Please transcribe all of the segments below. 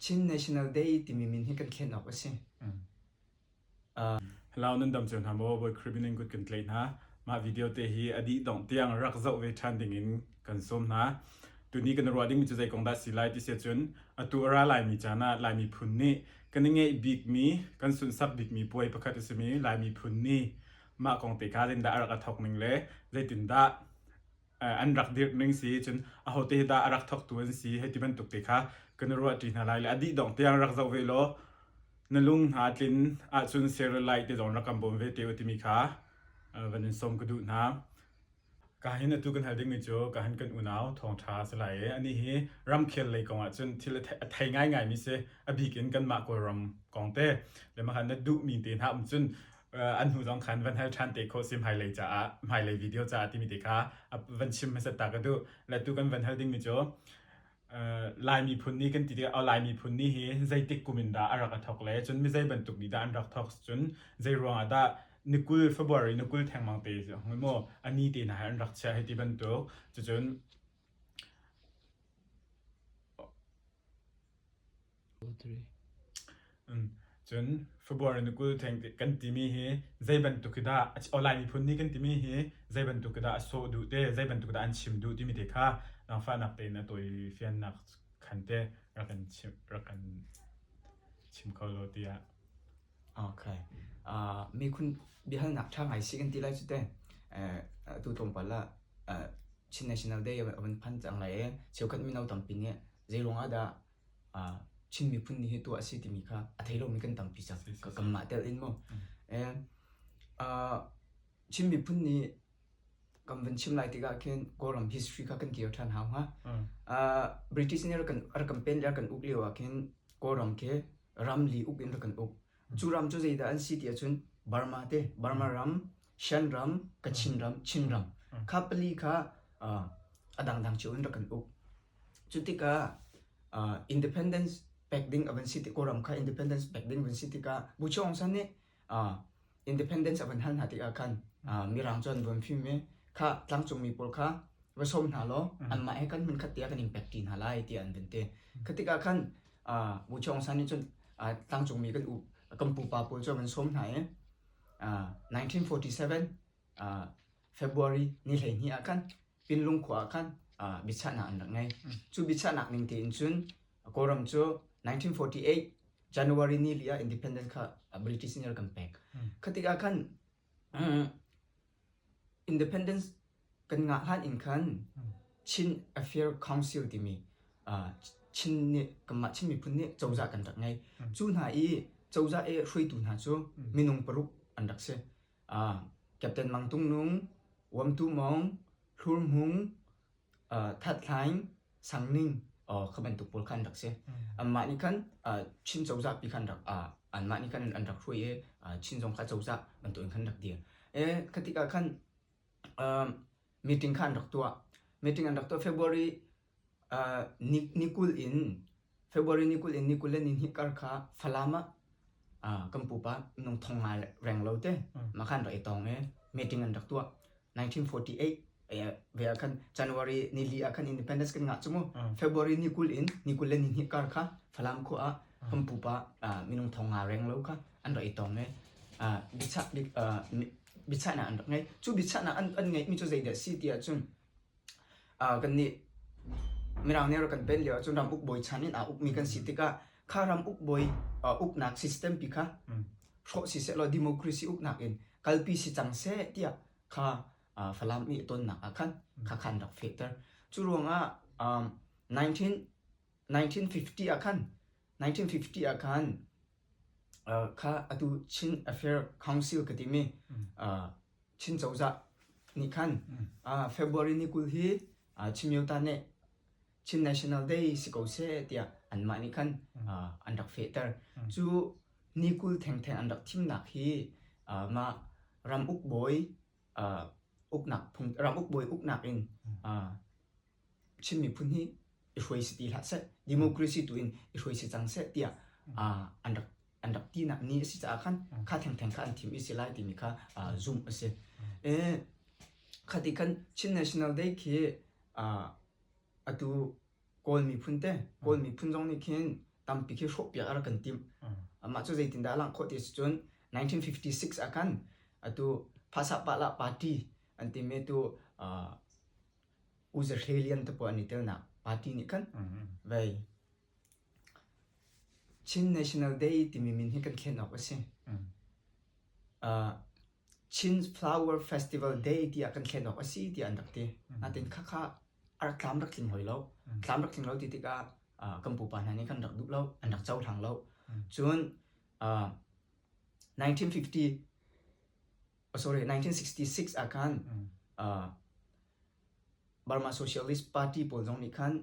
Chin National Day timi min hi kan thlen awk a si. Hello, nan dam cio hna maw? Bawi Khrih min in kut kan tlaih hna. Mah video te hi a dih dongh tiang rak zoh ve ṭhan ding in kan sawm hna. Tuni kan ruah dingmi cu zei kong dah si lai ti si ahcun atu a ra laimi caan ah Lai miphun nih kan i ngeih bikmi, kan sunsak bikmi puai pakhat a simi Lai miphun ni mah kong te kha zeitindah a rak a thawk ning le zeitindah an rak dirh ning si cun ahote hi dah a rak thawktu an si hei ti bantuk te kha kan i ruahṭi hna lai le a dih dongh tiang rak zoh ve law na lung hna tlin ahcun share le like te zong rak kan bawm ve te u timi kha van in sawm ka duh hna. Ka hin atu kan hal dingmi cu ka hin kan unau thawngṭha a si lai i anih hi ramkhel lei kong ah cun thil a thei ngaingaimi si a bik in kanmah Kawlram kong te le mah na duhmi te hna um cun an hnu zong khan van hal ṭhan te khawh si hmailei caah hmailei video caah timi te kha van chim hmasat ta ka duh le tu kan van hal dingmi cu Lai miphun ni kan ti tikah Lai miphun ni hi zeitik kum in dah a rak a thawk le cun mi zei bantuk nih dah an rak thawk cun zei ruangah dah ni 20 February ni 20 thengmang te maw a ni te hna hi an rak chiah hei ti bantuk cucun Cun February ni 20 theng kan timi hi zei bantuk hi dah Lai miphun nih kan timi hi zei bantuk hi dah a sawh duh te zei bantuk dah an chim duh timi te kha zaangfahnak tein a tawi fiannak khan te rak kan chim rak kan chim kho law tiah. Okay. Uh, miphun biahalnak ṭha ngai si kan ti lai cu te. Uh, tu tlawmpal ah uh, Chin National Day a van phan cang lai i cheukhat mino tampi nih zei ruangah dah Chin miphun nih hi tuah a si timi kha a thei lomi kan tampi cang. Kanmah tel in mu. Chin miphun nih kan van chim lai tikah khin Kawlram history kha kan kir ṭhan hau hnga. British nih rak kan pen le rak kan uk lio ah khin Kawlram khi ram li uk in rak kan uk. Cu ram cu zeidah an si ti ahcun Burma te, Burma ram, Shan ram, Kachin ram, Chin ram. Kha pali kha a dangdang cio in rak kan uk. Cu tikah independence pek ding a van si tik Kawlram kha independence pek ding van si tikah Bu Chaw Aung San nih independence a van hal hna tikah khan Mirang cu an van fim i kha tlangcungmi pawl kha va sawm hna law anmah he kan hmunkhat te ah kan in pek ṭi hna lai tiah an van ti. Kha tikah khan Bu Chaw Aung San nih cun tlangcungmi kan u kan pupa pawl cu a van sawm hna i 1947 February ni 12 ah khan Pinlung khua ah khan biachahnak an rak ngei. Cu biachahnak ning tein cun Kawlram cu 1948 January ni li ah independence kha British nih kan pek. Kha tikah khan independence kan ngah hlan in khan Chin Affair Council timi Chin nih kanmah Chin miphun nih cozah kan rak ngei. Cu hna i cozah i hruaitu hna cu minung paruk an rak si. Captain Mang Tung Nung, Uam Tu Mawng, Hlur Hmung, That Hlaing, Sang Ning kha bantuk pawl kha an rak si. Anmah nih khan Chin cozah pi khan rak anmah nih khan an rak hruai i Chin zong kha cozah bantuk in khan rak dir. Kha tikah khan meeting kha an rak tuah. Meeting an rak tuah February ni 20 in February ni 20 in ni 20 le ni hnih kar kha Falam ah kan pupa minung thong nga reng lo te mah khan rak i tong i meeting an rak tuah. 1948 ve ah khan January ni li ah khan independence kan ngah cu mu. February ni 20 in ni 20 le ni hnih kar kha Falam khua ah kan pupa minung thong nga reng lo kha an rak i tong i biachah biachahnak an rak ngei. Cu biachahnak an an ngeihmi cu zeidah si ti ahcun kannih Mirang nih rak kan pen lio ahcun ram ukbawi chan in aa ukmi kan si tikah kha ram ukbawi uknak system pi kha hrawh si sehlaw democracy uknak in kalpi si cang seh tiah kha Falam i tonnak ah khan kha khan rak fehter. Cu ruangah 19 1950 ah khan 1950 ah khan Kha atu Chin Affair Council ka timi Chin cozah nih khan February ni 20 hi Chimyota nih Chin National Day si ko seh tiah anmah nih khan an rak fehter. Cu ni 20 thengtheng an rak thimnak hi mah ram ukbawi uknak phung ram ukbawi uknak in Chin miphun hi i hruai si ti hlah seh, democracy tu in i hruai si cang seh tiah an rak an rak tinak ni a si caah khan kha thengtheng kha an thim i si lai timi kha zumh a si. Kha ti khan Chin National Day khi atu Kawl miphun te Kawl miphun zong nih khin. Tampi khi hrawhpiak a rak kan timh. Mah cu zeitindah a langh khawh ti si cun 1956 ah khan atu Phasahpahlah party an timi tu U Za Hre Lian te pawl an i telnak party nih khan vei Chin National Day timi min hi kan thlen awk a si. Chin Flower Festival Day tiah kan thlen awk a si tiah an rak ti. Natin khakha a rak tlam rak tling hoi lo. Tlam rak tling lo ti tikah kan pupa hna nih khan rak duh lo, an rak cohlang lo. Cun 1950 sorry 1966 ah khan Burma Socialist Party pawl zong nih khan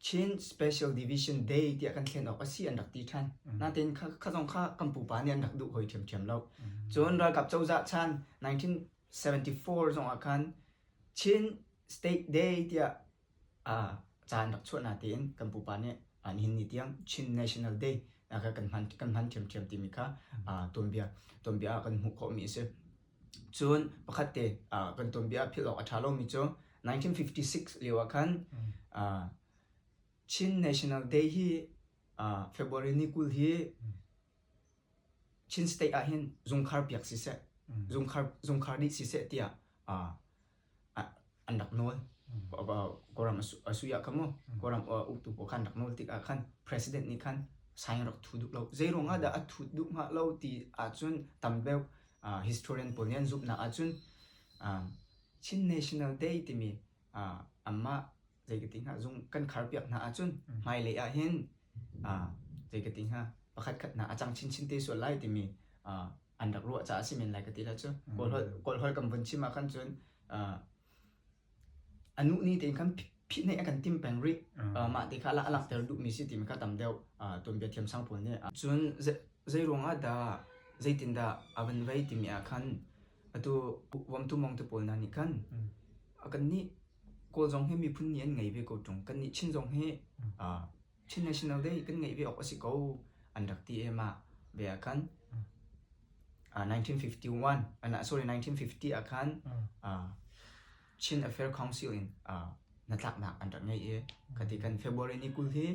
Chin Special Division Day tiah kan thlen awk a si an rak ti ṭhan. Nain kha zong kha kan pupa nih an rak duh hoi ṭhiamṭhiam lo. Cun ralkap cozah chan 1974 zong ah khan Chin State Day tiah ca an rak chuah natein kan pupa nih nihin ni tiang Chin National Day kha kan hman kan hman ṭhiamṭhiam timi kha tuanbia tuanbia ah kan hmuh khawhmi a si. Cun pakhat te kan tuanbia ah philh awk a ṭha lomi cu 1956 lio ah khan Chin National Day hi February ni 20 hi Chin State ah hin zungkhar piak siseh, zungkhar zungkhar dih siseh tiah an rak nawl. Kawlram a sui ah khan mu Kawlram uktu pawl khan rak nawl tikah khan president nih khan sign rak thu duh lo. Zei ruangah dah a thut duh hnga lo ti ahcun tam deuh historian pawl nih an zumhnak ahcun Chin National Day timi anmah zei ka ti hnga zung kan kharpiak hna ahcun hmailei ah hin zei ka ti hnga pakhat khat hna a cang chinchin te sual lai timi an rak ruah caah a si men lai ka ti la cu. Kawlholh kan vun chim ah khan cun a nu ni tein khan phih a kan tim peng rih. Mah te kha a langhter duhmi si timi kha tam deuh tuanbia thiamsang pawl nih. Cun zei ruangah dah zeitindah a van vei timi ah khan atu Vomtu Mong te pawl hna nih khan kannih Kawl zong hi miphun ni an ngei ve ko ṭung. Kannih Chin zong hi Chin National Day kan ngeih ve awk a si ko an rak ti i mah ve ah khan 1951 sorry 1950 ah khan Chin Affair Council in hnatlaknak an rak ngei i khati kan February ni 20 hi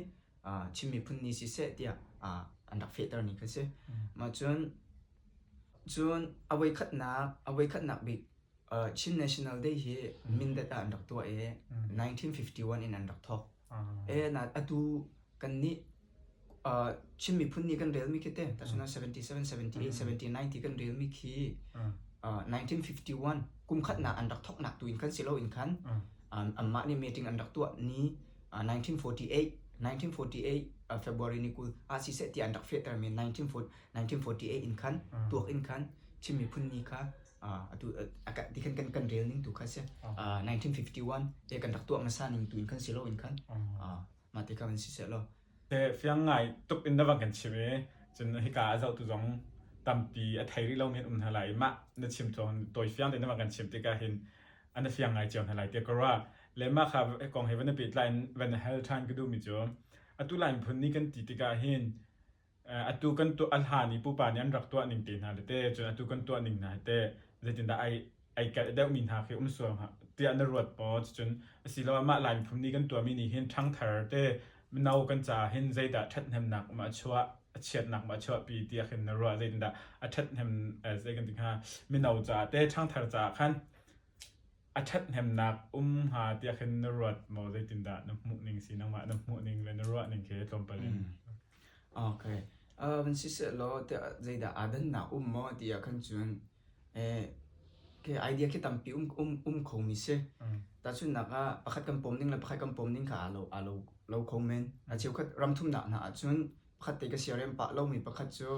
Chin miphun ni siseh tiah an rak fehter ni kha si. Mah cun cun a voikhatnak a voikhatnak bik Chin National Day hi Mindat ah an rak tuah i 1951 in an rak thawk. E na atu kannih Chin miphun nih kan relmi khi te tahchunhnak 77, 78, 79 ti kan relmi khi 1951 kum khatnak an rak thawknak tu in khan si loin khan anmah nih meeting an rak tuah ni 1948 1948 February ni 20 ah siseh ti an rak fehtermi 1948 in khan tuak in khan Chin miphun ni kha atu ti khan kan kan rel ning tu kha si 1951 te kan rak tuah hmasa ning tu in khan si lo in khan mah te kha van si seh law Fiang ngai tuk in na van kan chim i cun hika a zohtu zong tampi a thei rih lomi an um hna lai i mah na chim thawng tawi fiang tein na van kan chim tikah hin an fiang ngai cio hna lai tiah ka ruah. Le mah kha kong he van i pehtlai in van hal ṭhan ka duhmi cu atu Lai miphun nih kan ti tikah hin atu kan tuah a hlan i pupa nih an rak tuah ning te hna le te cun atu kan tuah ning hna hi teh zeitindah ai ai kalh deuhmi hna khi um sual hnga tiah na ruat maw? Cucun asiloah mah Lai miphun nih kan tuahmi nih hin ṭhangthar te mino kan caah hin zeidah ṭhathnemnak ma a chuah a chiatnak ma a chuahpi tiah khin na ruah zeitindah a ṭhathnem zei kan ti hnga mino caah te ṭhangthar caah khan a ṭhathnemnak um hnga tiah khin na ruat maw zeitindah na hmuh ning si nangmah na hmuh ning le na ruah ning khi tlawmpal in Okay. Van siseh law tiah zeidah aa dannak um maw ti ah khan cun ke idea khi tampi um um um khomi si. Tahchunhnak ah pakhat kan pom ning le pakhat kan pom ning kha aa lo aa lo lo kho men. A cheukhat ramthumnak hna ahcun pakhat te ka siarem pah lomi pakhat cu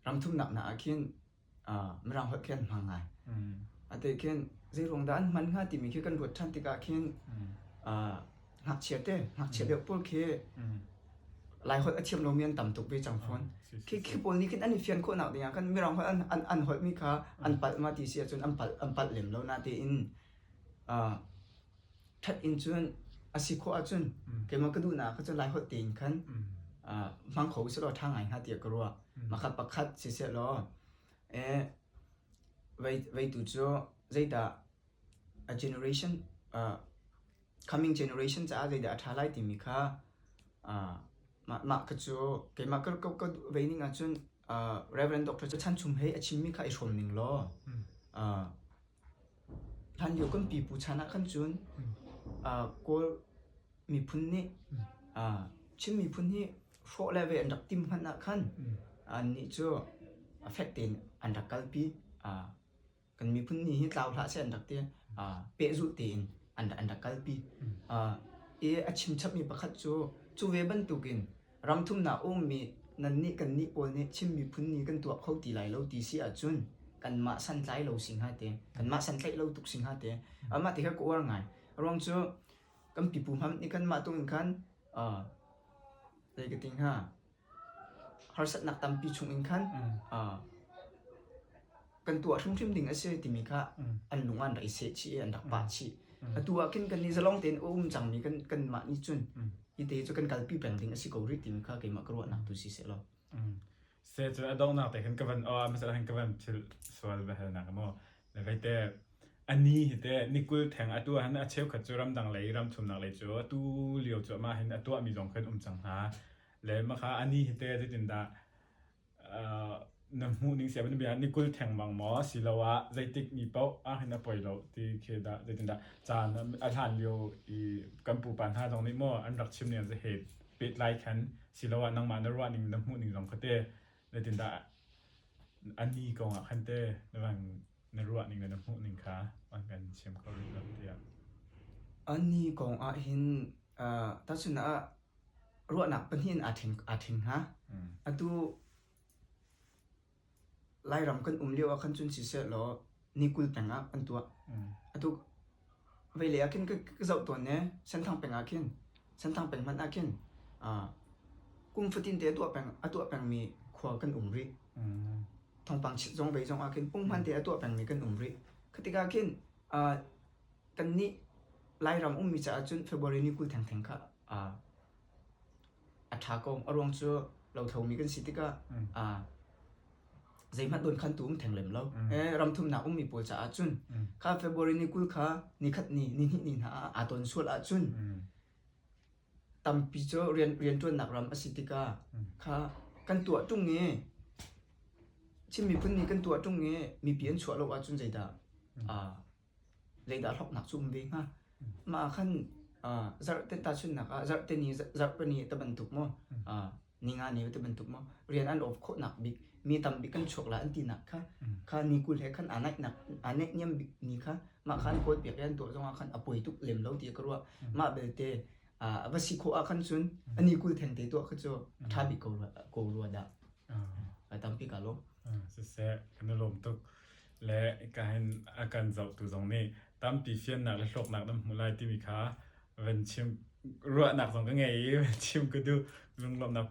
ramthumnak hna ah khin Mirang holh khi an hmang ngai. Ate khin zeiruang dah an hman hnga timi khi kan ruat ṭhan tikah khin ngakchia te ngakchia deuh pawl khi Lai holh a thiam lomi an tam tuk ve cang fawn. Khi khi pawl nih khin an i fian khawhnak dingah khan Mirang holh an an an holhmi kha an palh ma ti si ahcun an palh an palh lem lo natein ṭhat in cun a si khawh ahcun keimah ka duhnak kha cun Lai holh tein khan hmang kho usih law ṭha ngai hnga tiah ka ruah. Makhat pakhat siseh law vei veitu cu zeidah a generation coming generation caah zeidah a ṭha lai timi kha. Mah mah ka cu keimah ka ka ka duh ve ning ahcun uh, Reverend Dr. Chan Chum Hei a chimmi kha i hrawm ning law uh, hlan lio kan pipu chan ah khan cun uh, Kawl miphun nih uh, Chin miphun hi hrawh le ve an rak tim hmanh ah khan annih cu a fek tein an rak kalpi. Uh, kan miphun ni hi tlau hlah seh an rak ti pehzulh tein an an rak kalpi i a chim chapmi pakhat cu cu ve bantukin ramthumnak ummi nannih kannih pawl nih Chin miphun ni kan tuah kho ti lai lo ti si ahcun kanmah santlai lo si hnga te kanmah santlaih lo tuk si hnga te amah ti kha ka uar ngai ruang cu kan pipu hmanh nih khan mah tung in khan zei ka ti hnga harsatnak tampi chung in khan kan tuah hrimhrim ding a si timi kha an lung an rak i seh chih i an rak pah chih. Atu ah khin kan nih zalong tein a um cangmi kan kanmah nih cun hi te cu kan kalpi peng ding a si ko rih timi kha keimah ka ruahnak tu si seh law. Se cu a donghnak te khan ka van oh masala khan ka van thil sual va hal nak maw le vei te ani hi te nikul theng atu han a cheukhat cu ramdang lei ram thumnak lei cu atu lio cu ma hin a tuah mi zong khan um cang hna Le maka ani hi te zeitindah uh, na hmuh ning sia bia ni kul thengmang maw siloah zeitik ni paoh ah hin a poi lo ti khi dah zeitindah caan a hlan lio i kan pupa hna zong nih maw an rak chim ning he pehtlai khan siloah nangmah na ruah ning na hmuh ning zong kha te zeitindah ani kong ah khan te na van na ruah ning le na hmuh ning kha an kan chim kho rih lo tiah Ani kong ah hin uh, tahchun ah ruahnak pahnih in aa ṭhen aa ṭhen hnga. Atu Lairam kan um lio ah khan cun siseh law ni 20 peng ah kan tuah. Atu veilei ah khin ka ka zoh tawn ne Senthang peng ah khin Senthang peng hmanh ah khin uh, kum fatin te a tuah peng a tuah pengmi khua kan um rih. Thawngpang chit zong vei zong ah khin punghman te a tuah pengmi kan um rih. Khi tikah khin uh, kannih Lairam ummi caah cun February ni 20 thengtheng kha uh, a ṭha ko. A ruang cu lothlomi kan si tikah uh, zeihmanh dawnkhantu um theng lem lo. Eh, ramthumnak ummi pawl caah cun kha February ni 20 kha nikhat ni, ni hnih ni hna ah aa ton sual ahcun tampi cu rian rianṭuannak ram a si tikah kha kan tuah ṭung i Chin miphun nih kan tuah ṭung i mipi an chuah lo ahcun zeidah uh, zeidah hlawknak cu um ve hnga? Mah ah khan uh, zarhte tahchunhnak ah zarhte ni zarhpi ni te bantuk maw uh, ninga ni te bantuk maw rian an off khawhnak bik mi tam bik kan chuak lai an tinak kha kha ni 20 he khan aa naihnak aa naihniam bik ni kha mah kha an kawl piak i an tuah zongah khan a poi tuk lem lo ti ka ruah mah belte uh, va si khawh ah khan cun ani 20 theng te tuah kha cu a ṭha bik ko rua ko rua dah a tampi ka lawm Siseh, kan i lawm tuk. Le ka hin a kan zohtu zong nih tampi fiannak le hlawknak nan hmu lai timi kha van chim ruahnak zong ka ngei i van chim ka duh. Lunglawmhnak.